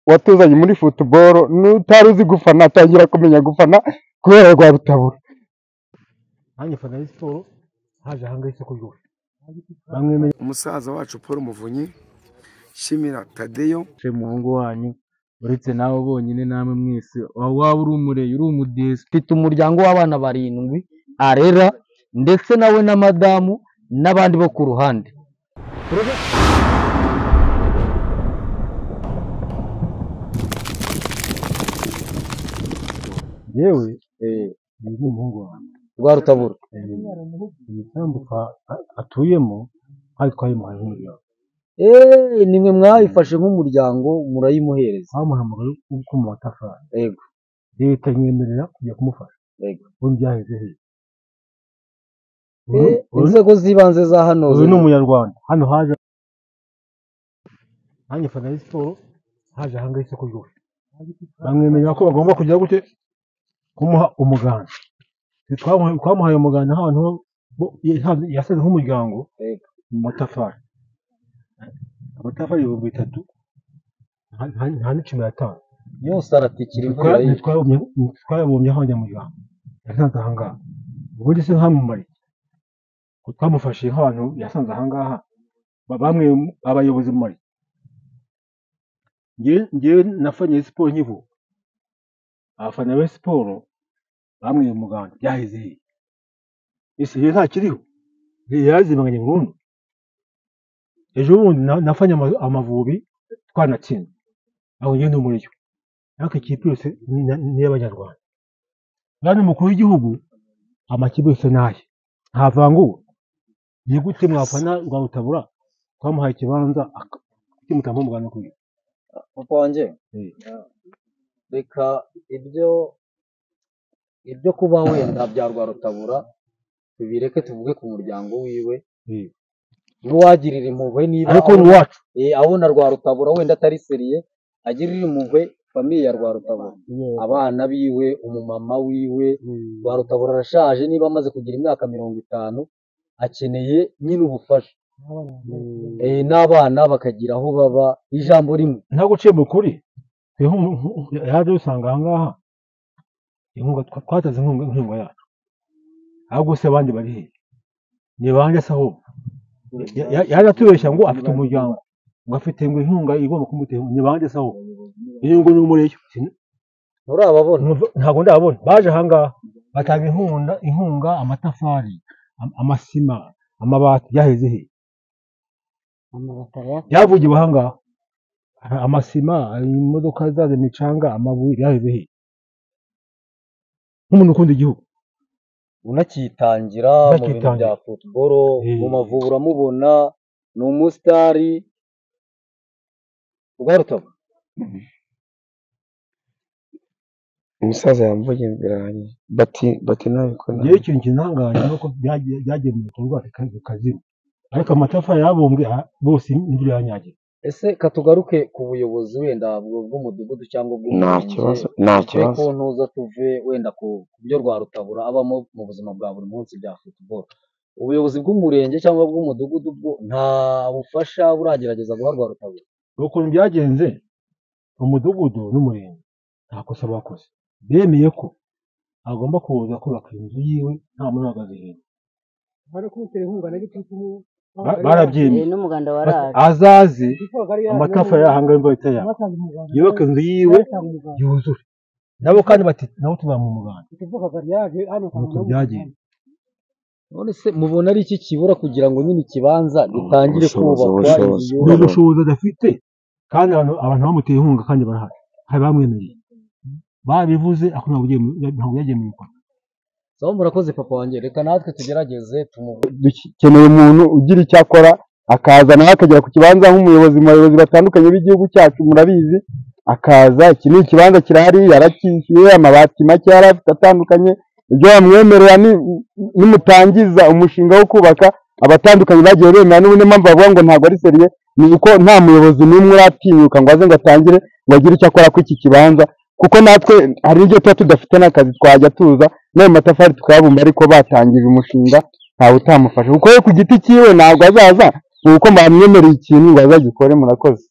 watuzanye muri football, n'utari uzi gufana atangira kumenya gufana kubera Rwarutabura. Nanjye mfana Rayon Sports, haje ahangaha isoko ryose bamwe. Umusaza wacu Paul Muvunyi, shimira Tadeyo. Umuhungu wanyu, uretse nawe bonyine, namwe mwese, waba uri umureyi, uri umudesi. Mfite umuryango w'abana 7 arera, ndetse nawe na madamu n'abandi bo ku ruhande. Yewe, ni umuhungu wawe Rwarutabura. Igisambu atuyemo kandi twayimuhaye nk'umuryango. Nimwe mwayifashe nk'umuryango murayimuhereza. Twamuhamagaye uko mu matafari. Yego. Leta imwemerera kujya kumufasha. Yego. Ubundi byaheze he? Inzego z'ibanze za hano. Uyu ni umunyarwanda. Hano haje nanjye mfana Rayon Sports, haje ahangaha isoko ryose bamwemerera ko bagomba kujya gute kumuha umuganda. Twamuhaye umuganda nk'abantu yasaze nk'umuryango mu matafari. Amatafari 3000 nta n'icumi yatanga. Yose aratikira imvura. Twayabumbye nk'abanyamuryango yasanze ahangaha. Ubundi se nkamumariye twamufashije nk'abantu yasanze ahangaha, bamwe abayobozi mumariye. Njyewe nafanye siporo nkivuka, abafana ba siporo bamwe umuganda byaheze he? Ese iyo ntakiriho yarazimanganye burundu. Ejo bundi nafanye Amavubi twanatsinze, aho ngende umuryo ariko ikipe yose ni y'Abanyarwanda. Kandi umukuru w'igihugu amakipe yose naye ntavangura. Ni gute mwafana Rwarutabura twamuhaye ikibanza kimutamba umuganda kugira? Papa wanjye, reka ibyo kuba wenda bya Rwarutabura tubireke, tuvuge ku muryango wiwe. N'uwagirira impuhwe niba ariko ni uwacu, abona Rwarutabura wenda atari seriye, agirira impuhwe famiye ya Rwarutabura, abana biwe, umumama wiwe. Rwarutabura arashaje, niba amaze kugira imyaka 50, akeneye nyine ubufasha, n'abana bakagira aho baba. Ijambo rimwe ntabwo uciye mu kuri yaje usanga ahangaha inkunga twataze inkunga yacu, ahubwo se abandi bari he? Ni bande se ahubwo? Yaje atubeshya ngo afite umuryango, ngo afite ngo inkunga igomba kumutera. Ni bande se ahubwo? Iyo ngo ni umureyo nturababona? Ntabwo ndababona. Baje ahangaha batanga inkunga, amatafari, amasima, amabati byaheze he? Byavugiwe ahangaha, amasima, imodoka zaza, imicanga, amabuye byaheze he? Nk'umuntu ukunda igihugu unakitangira mu bintu bya football, mu Mavubi uramubona ni umusitari. Rwarutabura umusaza yamvuye birahagije bati nabikora. Ngewe ikintu kintangaje nuko byagiye mu bikorwa bikazima, ariko amatafari yabumbwe bose imvura yanyagiye. Ese katugaruke ku buyobozi wenda bw'umudugudu cyangwa bw'umurenge, nta kibazo ko ntuza tuve wenda ku byo Rwarutabura abamo mu buzima bwa buri munsi bya football. Ubuyobozi bw'umurenge cyangwa bw'umudugudu bwo nta bufasha buragerageza guha Rwarutabura? Ukuntu byagenze, umudugudu n'umurenge nta kosa bakoze, bemeye ko agomba kuza kubaka inzu yiwe nta muntu uhagaze hejuru. Barabyemeye, azaze amatafari y'ahanga imvura itaya yubake inzu yiwe yuzure, nabo kandi bati nabo tuzamuha umuganda. Nuko byagenze. None se mubona ari iki kibura kugira ngo nyine ikibanza gitangire kubakwa? Ni ubushobozi adafite, kandi abantu bamuteye inkunga kandi barahari, hari bamwemereye, babivuze ariko ntabwo byagiye mu bikorwa. Sawa, murakoze papa wanjye, reka natwe tugerageze. Dukeneye umuntu ugira icyo akora, akaza nawe akagera ku kibanza nk'umuyobozi mu bayobozi batandukanye b'igihugu cyacu, murabizi, akaza. Iki ni ikibanza kirahari, yarakishyuye, amabati make yari afite atandukanye, ibyo bamwemerera nimutangiza umushinga wo kubaka, abatandukanye bagiye bemera. N'ubundi mpamvu bavuga ngo ntabwo ari seriye ni uko nta muyobozi n'umwe uratinyuka ngo aze ngo atangire ngo agire icyo akora kuri iki kibanza, kuko natwe hari ibyo tuba tudafite n'akazi, twajya tuza n'ayo matafari tukayabumba, ariko batangije umushinga ntawe utamufasha, kuko we ku giti cyiwe ntabwo azaza, ni uko bamwemereye ikintu ngo azagikore. Murakoze.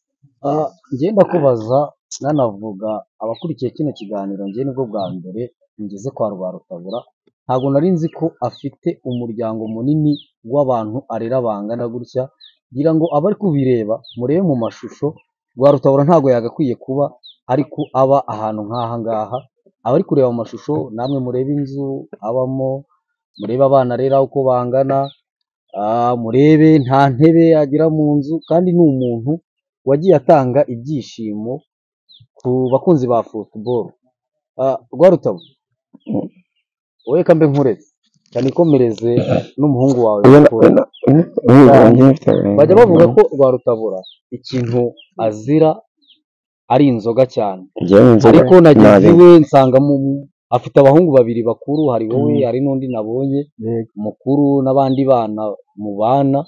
Ngenda kubaza Nanavuga abakurikiye kino kiganiro, njye nibwo bwa mbere ngeze kwa Rwarutabura, ntabwo nari nzi ko afite umuryango munini w'abantu arera bangana gutya. Ngira ngo abari kubireba murebe mu mashusho, Rwarutabura ntabwo yagakwiye kuba ariko aba ahantu nk'aha ngaha. Abari kureba mu mashusho namwe murebe inzu abamo, murebe abana arera uko bangana, murebe nta ntebe agira mu nzu, kandi ni umuntu wagiye atanga ibyishimo ku bakunzi ba football. Rwarutabura, wowe kambe nkuretse cyane, ikomereze n'umuhungu wawe mukuru. Bajya bavuga ko Rwarutabura ikintu azira ari inzoga cyane, ariko nageze iwe nsanga afite abahungu babiri bakuru, hari wowe, hari n'undi nabonye mukuru n'abandi bana mubana,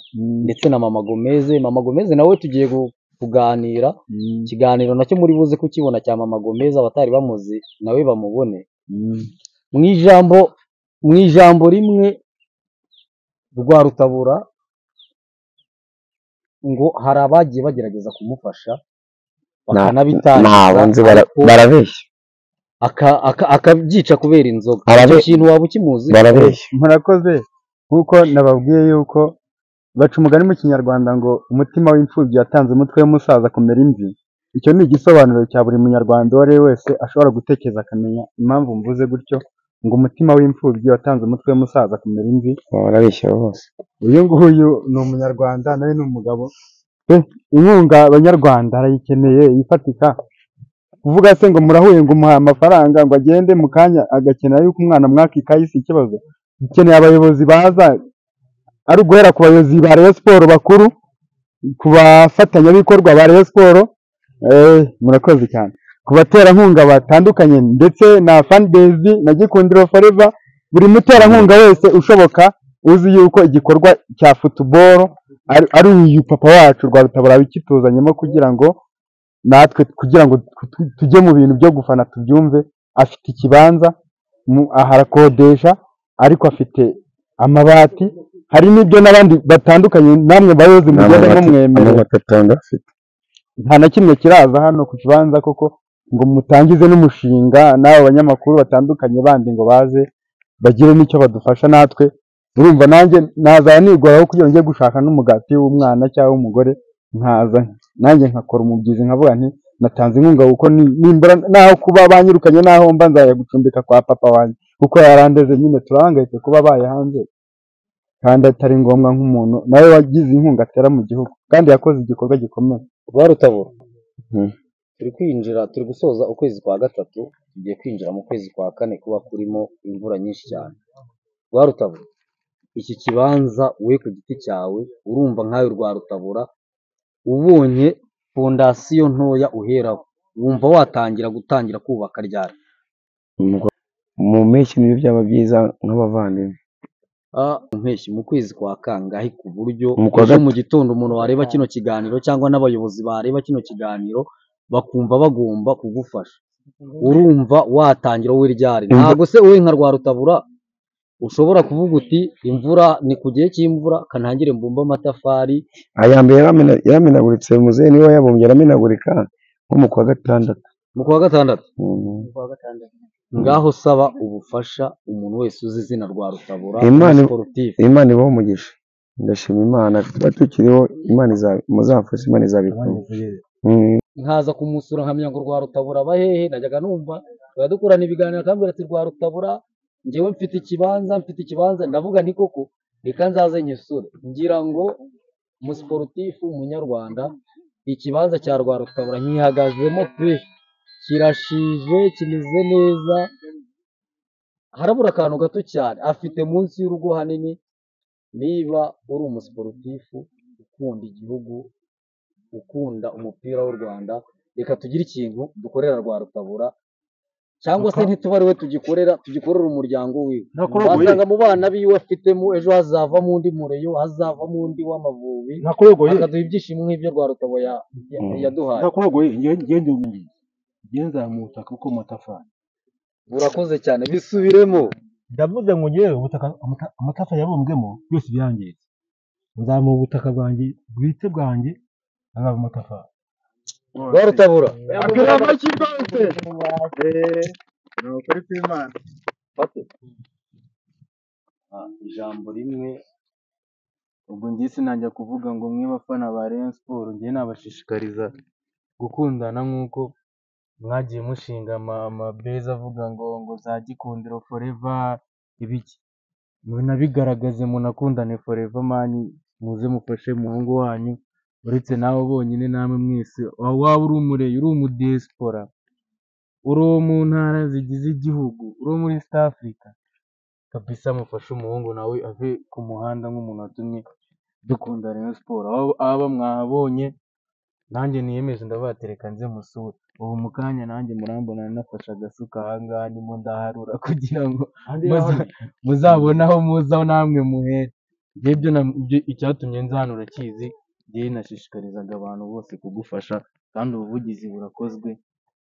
ndetse na Mama Gomez. Mama Gomez nawe tugiye kuganira ikiganiro nacyo muri buze kukibona cya Mama Gomez, abatari bamuzi nawe bamubone. Mu ijambo rimwe, Rwarutabura ngo hari abagiye bagerageza kumufasha bakanabitangiza, barabeshya, akabyica kubera inzoga. Icyo kintu waba ukimuzi? Barabeshya. Murakoze. Nk'uko nababwiye yuko baca umugani mu Kinyarwanda ngo umutima w'imfubyi yatanze umutwe w'umusaza kumera imvi. Icyo ni igisobanuro cya buri munyarwanda uwo ari we wese ashobora gutekereza akamenya impamvu mvuze gutyo, ngo umutima w'imfubyi watanze umutwe w'umusaza kumera imvi. Barabeshya bose. Uyu nguyu ni umunyarwanda, nawe ni umugabo. Inkunga abanyarwanda arayikeneye ifatika. Kuvuga se ngo murahuye ngo umuhaye amafaranga ngo agende mu kanya agakenera yuko umwana mwaka ikayi si ikibazo. Dukeneye abayobozi baza, ari uguhera ku bayobozi ba Rayon Sports bakuru, ku bafatanyabikorwa ba Rayon Sports, murakoze cyane, ku baterankunga batandukanye, ndetse na fanbase na Gikundiro Forever, buri muterankunga wese ushoboka uzi yuko igikorwa cya football ari uyu papa wacu Rwarutabura wikituzanyemo, kugira ngo natwe kugira ngo tujye mu bintu byo gufana tubyumve. Afite ikibanza aharakodesha, ariko afite amabati, hari n'ibyo n'abandi batandukanye namwe bayobozi mugenda mumwemerera. Nta na kimwe kiraza hano ku kibanza koko ngo mutangize n'umushinga n'abo banyamakuru batandukanye bandi ngo baze bagire n'icyo badufasha natwe. Urumva nanjye nazaba nigoraho kugira ngo njye gushaka n'umugati w'umwana cyangwa w'umugore, nkaza nanjye nkakora umubyizi nkavuga nti natanze inkunga, kuko nimbura naho kuba banyirukanye naho mba nzajya gucumbika kwa papa wanjye, kuko yarandeze nyine. Turahangayitse kuba abaye hanze kandi atari ngombwa, nk'umuntu nawe wagize inkunga atera mu gihugu kandi yakoze igikorwa gikomeye. Rwarutabura, turi kwinjira, turi gusoza ukwezi kwa gatatu, tugiye kwinjira mu kwezi kwa kane kuba kurimo imvura nyinshi cyane. Rwarutabura, iki kibanza we ku giti cyawe urumva nkawe Rwarutabura ubonye fondasiyo ntoya uheraho, wumva watangira gutangira kubaka ryari? Mu mpeshyi nibyo byaba byiza nk'abavandimwe. Mu mpeshyi, mu kwezi kwa kangahe, ku buryo ejo mu gitondo umuntu wareba kino kiganiro cyangwa n'abayobozi bareba kino kiganiro bakumva bagomba kugufasha, urumva watangira wowe ryari? Ntabwo se wowe nka Rwarutabura ushobora kuvuga uti imvura ni ku gihe cy'imvura kanangire mbumbe amatafari? Aya mbere yaramenaguritse, muzehe niwe wayabumbye aramenagurika nko mu kwa gatandatu. Mu kwa gatandatu ngaho saba ubufasha umuntu wese uzi izina Rwarutabura sportif. Imana ibahe umugisha, ndashima Imana tuba tukiriho, Imana muzamfashe, Imana izabikora. Nkaza kumusura nkamenya ngo Rwarutabura aba hehe, najyaga numva dukorana ibiganiro akambwira ati Rwarutabura njyewe mfite ikibanza, mfite ikibanza, ndavuga nti koko reka nzaze nyisure. Ngira ngo umusiporutifu umunyarwanda ikibanza cya Rwarutabura nkihagazemo pe, kirashije, kimeze neza, harabura akantu gato cyane, afite munsi y'urugo hanini. Niba uri umusiporutifu ukunda igihugu, ukunda umupira w'u Rwanda, reka tugire ikintu dukorera Rwarutabura, cyangwa se ntituba ari we tugikorera, tugikorera umuryango wiwe. Wasanga mu bana biwe afitemo ejo hazavamo undi mureyo, hazavamo undi w'Amavubi, akaduha ibyishimo nk'ibyo Rwarutabura yaduhaye. Nzamuta kuko matafari. Urakoze cyane, bisubiremo. Ndavuze ngo ngewe ubutaka amatafari yabumbwemo byose byangiritse, nzamuha ubutaka bwanjye bwite bwanjye azaba amatafari. Rwarutabura. Akira amashyi rwose. Ni ukuri kw'Imana. Fate. Ijambo rimwe. Ubwo njye sinajya kuvuga ngo mwe bafana ba Rayon Sports, njye nabashishikariza gukundana nk'uko mwagiye mushinga amabeza avuga ngo za Gikundiro forever ibiki, munabigaragaze munakundane forever mani, muze mufashe umuhungu wanyu. Uretse nawe bonyine namwe mwese, waba uri umureyo, uri umudiyasipora, uri uwo mu ntara zigize igihugu, uri uwo muri East Africa, kabisa mufashe umuhungu nawe ave ku muhanda nk'umuntu watumye dukunda Rayon Sports. Aba mwabonye nanjye niyemeje ndabatereka nze musure. Ubu mu kanya nanjye murambona nafashe agasuka ahangaha ndimo ndaharura kugira ngo muzabone aho muza namwe muhere. Njye icyatumye nza hano urakizi, njye nashishikarizaga abantu bose kugufasha, kandi ubuvugizi burakozwe,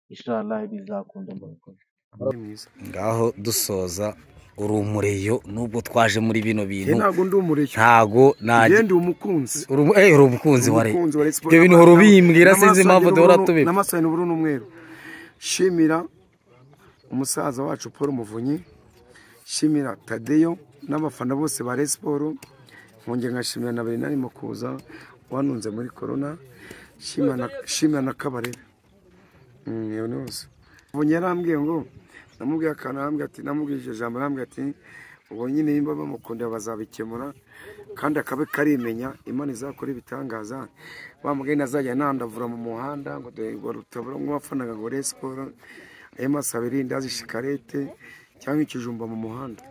inshallah bizakunda murakoze. Ngaho dusoza, uri umureyo nubwo twaje muri bino bintu. Ntago ndi umureyo. Ntago nanjye ndi umukunzi. Uri umukunzi wa Rayon. Ibyo bintu uhora ubimbwira, sinzi impamvu duhora tubivuga. N'amaso y'ubururu n'umweru. Shimira umusaza wacu Paul Muvunyi, shimira Tadeyo n'abafana bose ba Rayon Sports, nkongera nkashimira na Bernard Makuza wanunze muri corona, shimira na Kabarebe. Iyo nose. Muvunyi yarambwiye ngo namubwiye akantu, arambwira ati, namubwiye iryo jambo, arambwira ati ubwo nyine nimba bamukunda bazabikemura, kandi akabe karimenya, Imana izakora ibitangaza. Wa mugeni azajya nandavura mu muhanda ngo dore Rwarutabura nk'abafana ngo Rayon Sports, ayo masabiri ndazi shikarete cyangwa ikijumba mu muhanda.